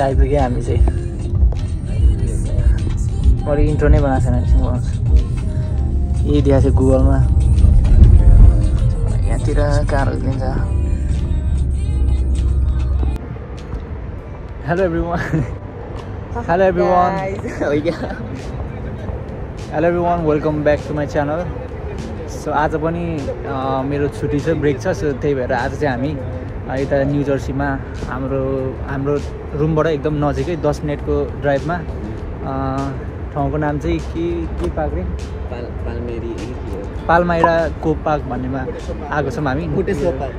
आइपुग्यो हामी चाहिँ अरू इन्ट्रो नै बनाएको छैन यही दिएको छ गुगलमा यहाँतिर कारहरू दिन्छ hello everyone welcome back to my channel so आज पनि मेरो छुट्टी छ ब्रेक छ सो त्यही भएर आज चाहिँ हामी यता न्यू जर्सीमा हाम्रो रुमबाट एकदम नजिकै 10 मिनटको ड्राइभमा ठाउँको नाम चाहिँ के पार्क रे पाल्माइरा को पार्क भन्नेमा आएको छौँ हामी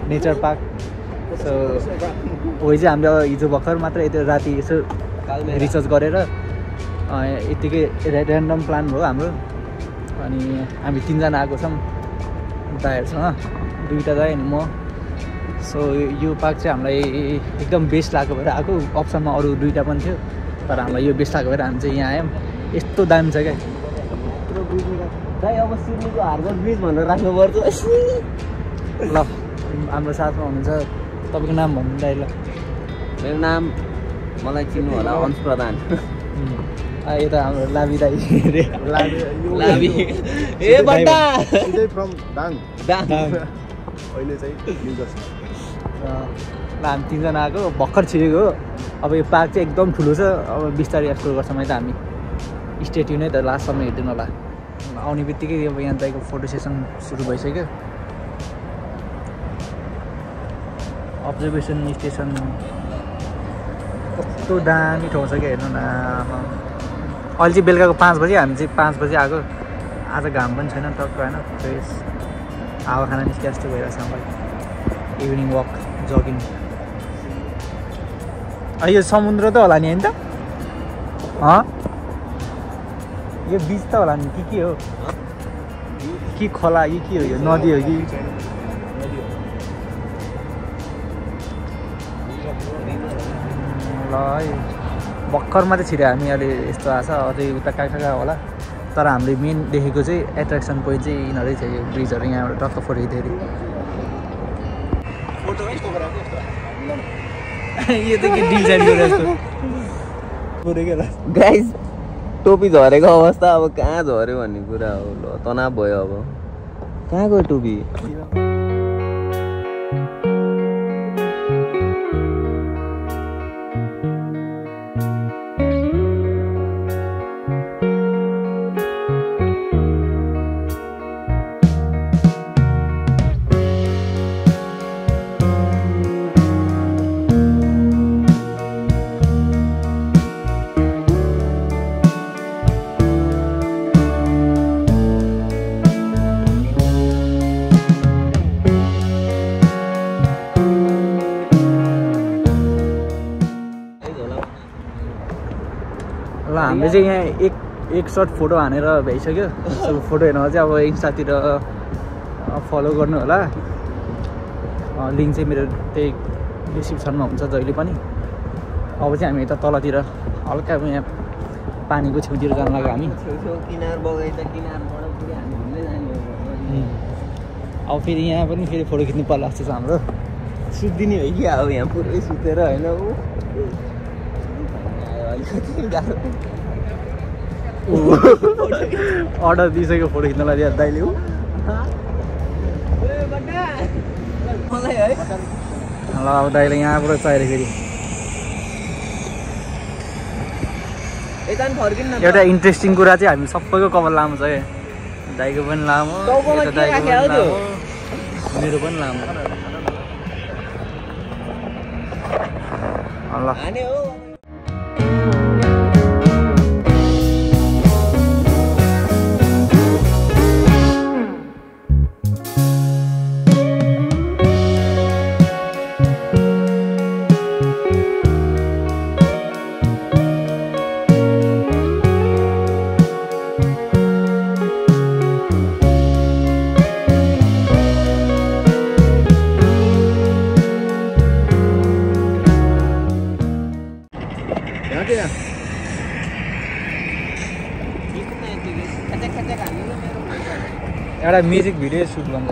नेचर पार्क सो वही चाहिँ हामीले हिजो भर्खर मात्र यति राति यसो रिसर्च गरेर यत्तिकै ऱ्यान्डम प्लान भयो हाम्रो अनि हामी 3 जना आएको छौँ दाइहरूसँग 2टा दाइ अनि म सो यो पार्क चाहिँ हामीलाई एकदम बेस्ट लागेको भएर आएको अप्सनमा अरू 2टा पनि थियो तर हामीलाई यो बेस्ट लागेको भएर हामी चाहिँ यहाँ आयौँ यस्तो दामी छ क्या दाइ अब सिडनीको हार्बर ब्रिज भनेर राख्नुपर्छ ल हाम्रो साथमा हुनुहुन्छ तपाईँको नाम भन्नु दाइ ल मेरो नाम मलाई चिन्नु होला अंश प्रधान यता हाम्रो लाबी दाइ लाबी ए बड्डा फ्रम दाङ अहिले चाहिँ न्यू जर्सी हामी 3 जना आएको भर्खर छिरेको हो अब यो पार्क चाहिँ एकदम ठुलो छ अब बिस्तारै एक्सप्लोर गर्छौँ है त हामी स्टे ट्युन है त लास्टसम्म हेर्दिनु होला आउने बित्तिकै अब यहाँ तपाईँको फोटो सेसन सुरु भइसक्यो अब्जर्भेसन स्टेसन कस्तो दामी ठाउँ छ क्या हेर्नु न अहिले चाहिँ बेलुकाको 5 बजी हामी चाहिँ 5 बजी आएको आज घाम पनि छैन टक्क होइन फ्रेस हावा खाना निस्के जस्तो भइरहेको छ हामीलाई इभिनिङ वक जगिङ यो समुद्र त होला नि होइन त यो बिच त होला नि के हो कि खोला कि के हो यो नदी हो कि ल है भर्खरमा चाहिँ छिरे हामी अहिले यस्तो आएको छ अझै उता कहाँ होला तर हामीले मेन देखेको चाहिँ एट्र्याक्सन पोइन्ट चाहिँ यिनीहरू थियो यो ब्रिजहरू यहाँबाट टक्क फोटो खिच्दाखेरि यो त के डिल साइड गरेको गाइस टोपी झरेको अवस्था अब कहाँ झऱ्यो भन्ने कुरा हो ल तनाव भयो अब कहाँ गयो टोपी ल हामीले चाहिँ यहाँ एक सर्ट फोटो हानेर भइसक्यो सो फोटो हेर्नु चाहिँ अब इन्स्टातिर फलो गर्नु होला लिङ्क चाहिँ मेरो त्यही डिस्क्रिप्सनमा हुन्छ जहिले पनि अब चाहिँ हामी यता तलतिर हल्का यहाँ पानीको छेउतिर जानु लाग्यो हामी अब फेरि यहाँ पनि फेरि फोटो खिच्नु पर्ला जस्तो छ हाम्रो सुत्दिने हो कि अब यहाँ पुरै सुतेर होइन अर्डर दिइसक्यो फोटो खिच्नलाई दाइले हो ल अब दाइले यहाँबाट चाहियो फेरि एउटा इन्ट्रेस्टिङ कुरा चाहिँ हामी सबैको कपाल लामो छ क्या दाइको पनि लामो मेरो पनि लामो ल माथि यहाँ एउटा म्युजिक भिडियो सुट गर्छ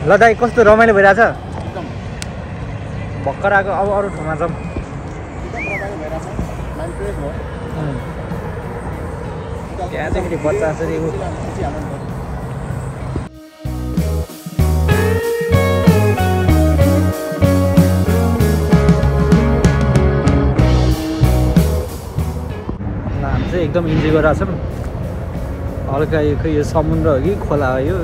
ल दाइ कस्तो रमाइलो भइरहेछ भर्खर आएको अब अरू ठाउँमा जाउँ त्यहाँ चाहिँ फेरि बच्चा छ हामी चाहिँ एकदम इन्जोय गरिरहेको छौँ हल्का यो समुद्र हो कि खोला हो यो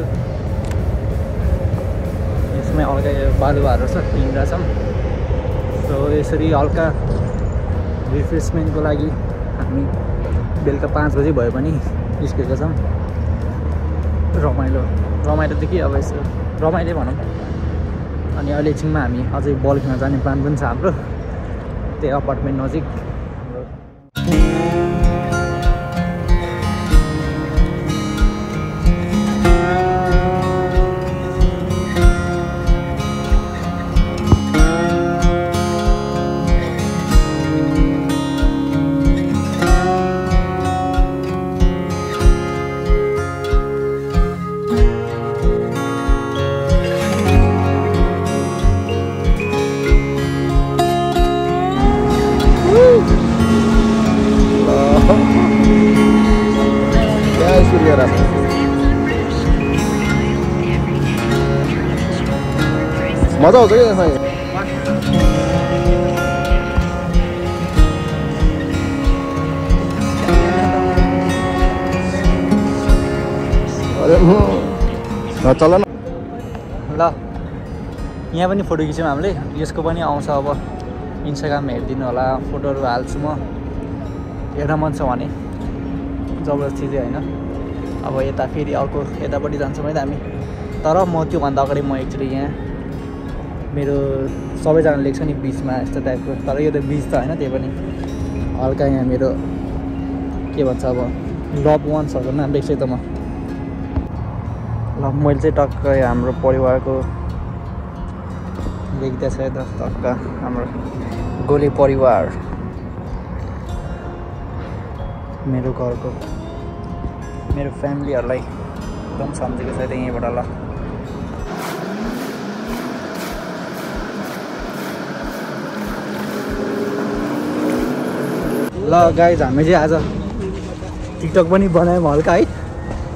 यसमै हल्का यो बालुवाहरू छ हिँडिरहेछौँ सो यसरी हल्का रिफ्रेसमेन्टको लागि हामी बेलुका 5 बजी भयो पनि निस्केका छौँ रमाइलो त के अब यसो रमाइलो भनौँ अनि अहिले एकछिनमा हामी अझै बल खेल्न जाने प्लान पनि छ हाम्रो त्यही अपार्टमेन्ट नजिक मजा आउँछ क्या यसमा चल न ल यहाँ पनि फोटो खिच्यौँ हामीले यसको पनि आउँछ अब इन्स्टाग्राममा हेरिदिनु होला फोटोहरू हाल्छु म हेर्न मन छ भने जबरजस्ती चाहिँ होइन अब यता फेरि अर्को यतापट्टि जान्छौँ है त हामी तर म त्योभन्दा अगाडि म एक्चुअली यहाँ मेरो सबैजना लेख्छ नि बिचमा यस्तो टाइपको तर यो त बिच त होइन त्यही पनि हल्का यहाँ मेरो के भन्छ अब लभ वान्सहरूको नाम लेख्छु त म ल मैले चाहिँ टक्क हाम्रो परिवारको लेख्दैछ त टक्क हाम्रो गोले परिवार मेरो घरको मेरो फ्यामिलीहरूलाई एकदम सम्झेको छ यहीँबाट ल गाइज हामी चाहिँ आज टिकटक पनि बनायौँ हल्का है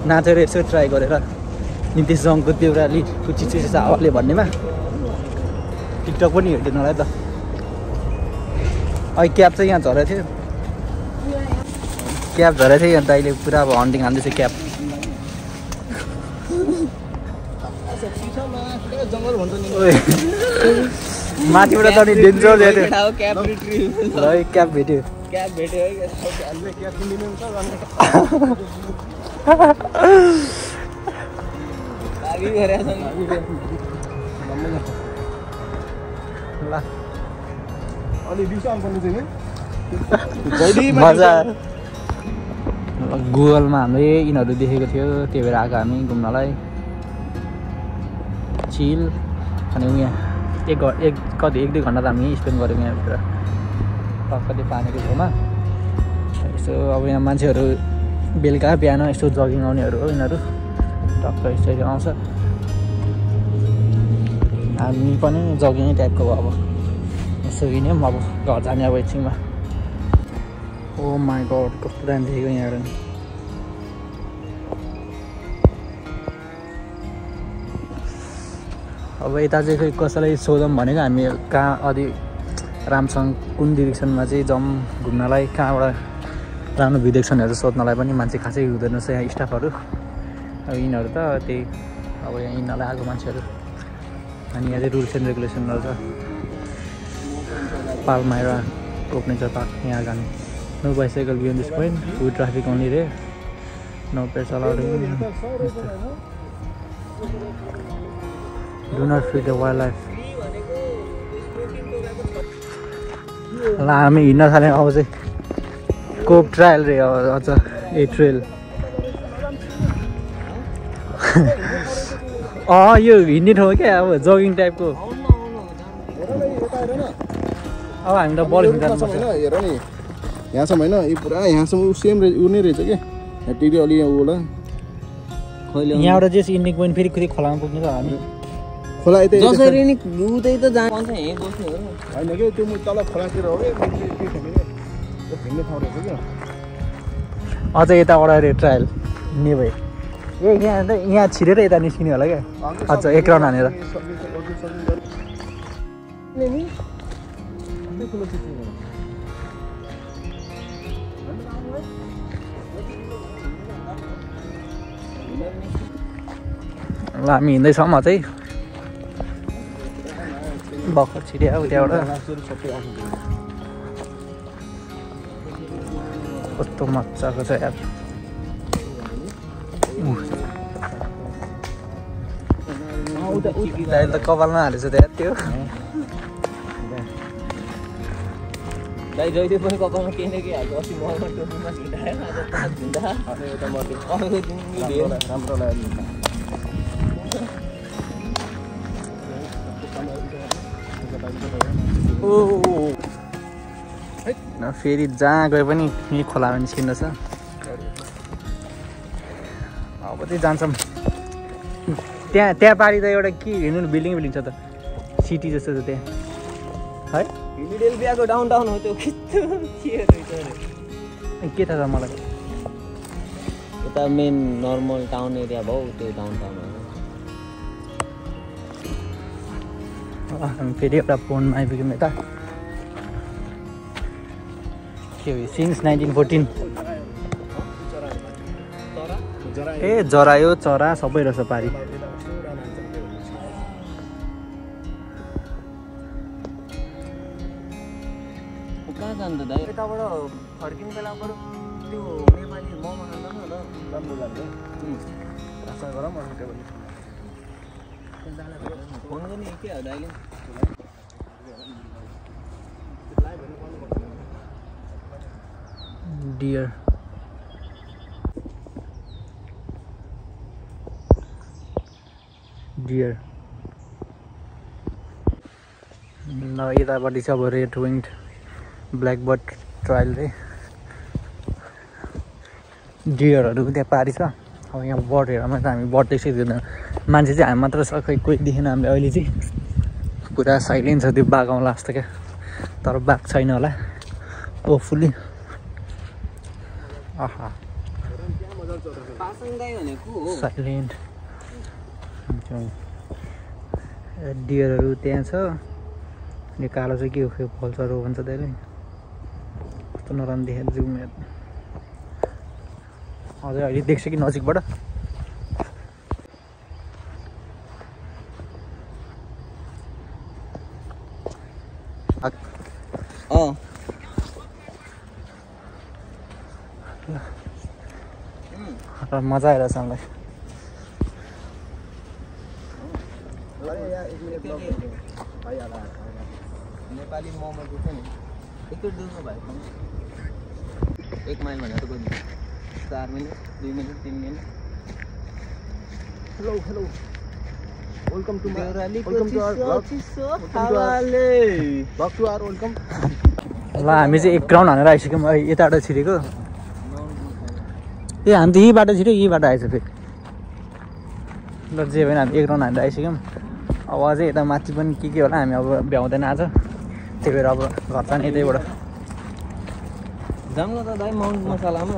नाचेर यसो ट्राई गरेर नितेश जङको त्यो राली कुची चिसा हावाले भन्नेमा टिकटक पनि हेरिदिनु होला है त अहिले क्याब चाहिँ यहाँ झरेको थियो क्याब झरेको थियो यहाँ दाइले पुरा अब हन्टिङ हान्दैछ क्याब माथिबाट त नि डेन्जर ल क्याब भेट्यो मजा गुगलमा हामीले यिनीहरू देखेको थियो त्यही भएर आएको हामी घुम्नलाई चिल अनि यहाँ एक 1-2 घन्टा त हामी स्पेन्ड गऱ्यौँ यहाँभित्र टक्क त्यो पानीको छेउमा यसो अब यहाँ मान्छेहरू बेलुका बिहान यसो जगिङ आउनेहरू हो यिनीहरू टक्क यसरी आउँछ हामी पनि जगिङ टाइपको हो अब यसो हिँड्यौँ अब घर जाने अब एकछिनमा ओ माई गड कस्तो दामी देखेको यहाँबाट अब यता चाहिँ कसैलाई सोधौँ भनेको हामी कहाँ अलि राम्रोसँग कुन डिरेक्सनमा चाहिँ जाउँ घुम्नलाई कहाँबाट राम्रो भ्यू देख्छन्हरू सोध्नलाई पनि मान्छे खासै हुँदैन रहेछ यहाँ स्टाफहरू अब यिनीहरू त त्यही अब यहाँ यिनीहरूलाई आएको मान्छेहरू अनि यहाँ चाहिँ रुल्स एन्ड रेगुलेसनहरू छ पाल्माइरा ओपन नेचर पार्क यहाँ जाने no bicycle beyond this point food traffic only रे no pets allowed do not feed the wild life ल हामी हिँड्न थाल्यौँ अब चाहिँ कोप ट्रायल रे अझ ए ट्रेल यो हिँड्ने ठाउँ क्या अब जगिङ टाइपको अब हामी त बल हेर नि यहाँसम्म होइन यो पुरा यहाँसम्म सेम उ नै रहेछ क्या टिभी अलि यहाँ होला यहाँबाट चाहिँ इन्डिङ पोइन्ट फेरि फेरि खोलामा पुग्ने त हामी खोला यतै जसरी नि उतै त जान्छ यहीँ बस्ने हो होइन कि त्यो तल खोलातिर हो कि हिँड्ने ठाउँ रहेछ क्या अझ यताबाट रे ट्रायल हिँड्ने भए यहाँ छिरेर यता निस्किने होला क्या अझ एक राउन्ड हानेर ल हामी हिँड्दैछौँ अझै भर्खर छिर्यो त्यहाँबाट कस्तो मजाको छ यार त कपालमा हालेछ त्यहाँ त्यो दाइ जहिले पनि कपालमा केही न केही हाल्छ अस्ति मलमा टोपीमा झिटायो आज 5 घन्टा राम्रो लाग्यो फेरि जहाँ गए पनि यही खोलामा निस्किँदछ अब चाहिँ जान्छौँ त्यहाँ पारि त एउटा के हेर्नु बिल्डिङ छ त सिटी जस्तो छ त्यहाँ है फिलाडेल्फियाको डाउनटाउन हो त्यो के थाहा छ मलाई यता मेन नर्मल टाउन एरिया भयो त्यो डाउनटाउन हो हामी फेरि एउटा पोन्डमा आइपुग्यौँ यता के हो सिन्स 1914 ए जरा यो चरा सबै रहेछ पारि कहाँ जान्छ दाइ यताबाट फर्किने बेला बरु त्यो नेपाली मोमो खान्छ न त राम्रो लाग्छ आशा गरौँ फोन गर्ने के हो दाइले डियर ल यतापट्टि चाहिँ अब red winged black bird trial रे डियरहरू त्यहाँ पारि छ अब यहाँ बर्ड हेर्नमा त हामी बर्ड देख्दैन मान्छे चाहिँ हामी मात्र छ खै कोही देखेन हामीले अहिले चाहिँ पुरा साइलेन्ट छ त्यो बाघ आउँला जस्तो क्या तर बाघ छैन होला होपफुल्ली आहा साइलेन्ट डियरहरू त्यहाँ छ अनि कालो चाहिँ के हो फल्चर हो भन्छ त्यसले कस्तो नराम्रो देखेर जिउमा अझै अहिले देख्छ कि नजिकबाट मजा आइरहेछ मलाई नेपाली मोमो दिन्छ नि एकचोटि दुख्नु भएको 1 माइल भनेर त कोही 4 minute 2 minute 3 minute hello welcome to my welcome ल हामी चाहिँ एक राउन्ड हानेर आइसक्यौँ यताबाट छिरेको ए हामी त यही बाटो छिर्यो यही बाटो आएछ फेरि ल जे भएन हामी एक राउन्ड हानेर आइसक्यौँ अब अझै यता माथि पनि के होला हामी अब भ्याउँदैन आज त्यही भएर अब घर जाने यतैबाट जाउँ न त दाइ माउन्ट मसालामा